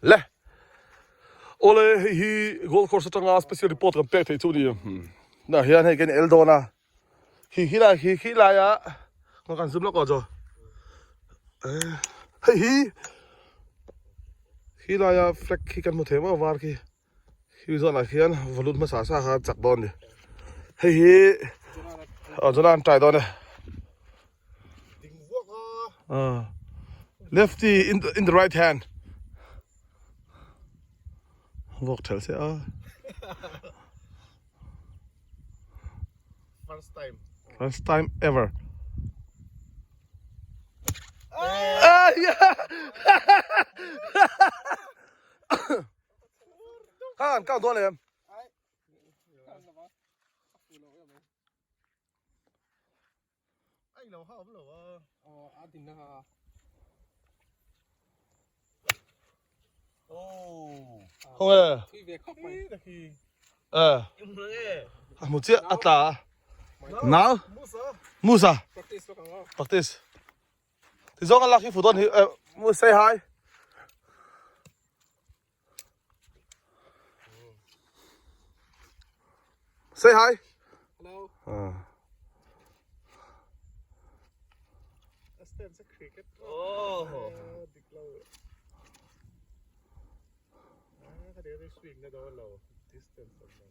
Le. Awle hei hi golf course atanga special report kan pek theih chu a ni. Tunah hian hei kan el dawn a. Khi khi lai khi khi laia ngaw kan zoom lawk aw chaw. Hei hi khi laia flag khi kan hmu thei maw var khi. Khi zawnah khian valut hmasa sa kha chak dawn a ni. Hei hi aw Jonah an try dawn e. Lefty in the, in the right hand. Vawk thelh se a. First time. First time ever. Ah, yeah. Kha an count dawn em? Ai lo ha awm lo a. Aw a din na ha. Oh. Không e. Thui ve khawp mai. Khi khi. Eh. A hmu chiah a tla. Nau. Musa. Musa. Practice lawk ang aw. Practice. Ti zawng a lak hi fu dawn hi eh say hi. Say hi. Hello. Stands a cricket. Oh. Dik lo. Ah, ka deu swing na dawn lo. Distance awm lo.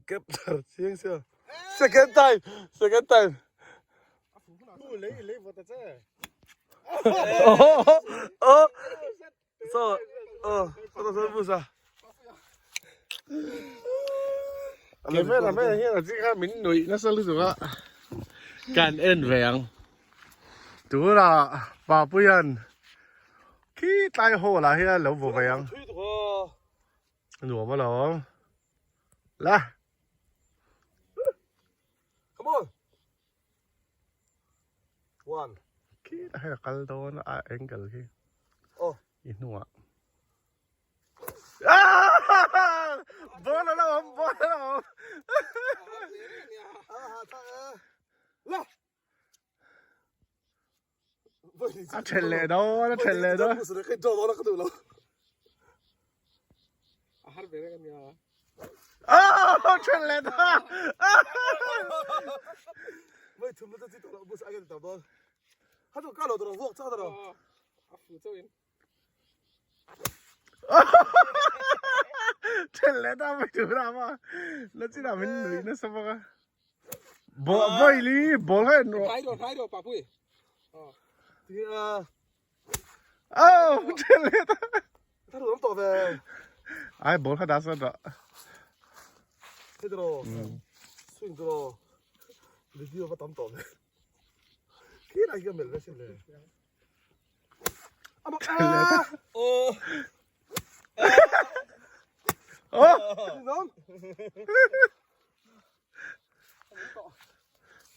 Capture chiang sia. Second time, second time. Lei lei vawt a che. Oh, oh. So, oh, so so busa. Camera man hian a ching kha min nuih nasa lutuk a. Kan en ve ang. Tunah Papuian khi tlai hall ah hian lo vaw ve ang. Nuam alawm. La. Come on. One. Khi la hei a kal dawn a angle khi. Oh. I hnungah. Ah! Ball ala awm, ball ala awm. La. A then leh dawn, a then leh dawn. A har ve reng a nia. Ah, then leh ta. Vai thum na chi to bus again ta dawn. Ha to ka lo to walk cha to. A fu chauh in. Then leh ta mai tur a ma. Na chi na min nui nasa bawk a. Bo boy li ball kha en rawh. Hnai rawh hnai rawh Papui. Ti a. Oh, then leh ta. Ta ru to ve. Ai ball kha dah sawn rawh. Thế rồi. Swing rồi. Video va tam to ve. Khi này cái mel ve sin le. Oh.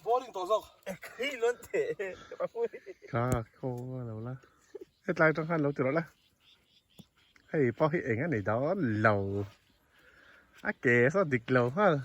Bowling tawh zawk. Kha khaw lo la. Hetlai atang khan lo ti rawh la. Hei pawh hi eng a nei dawn lo. A ke saw dik lo nghal.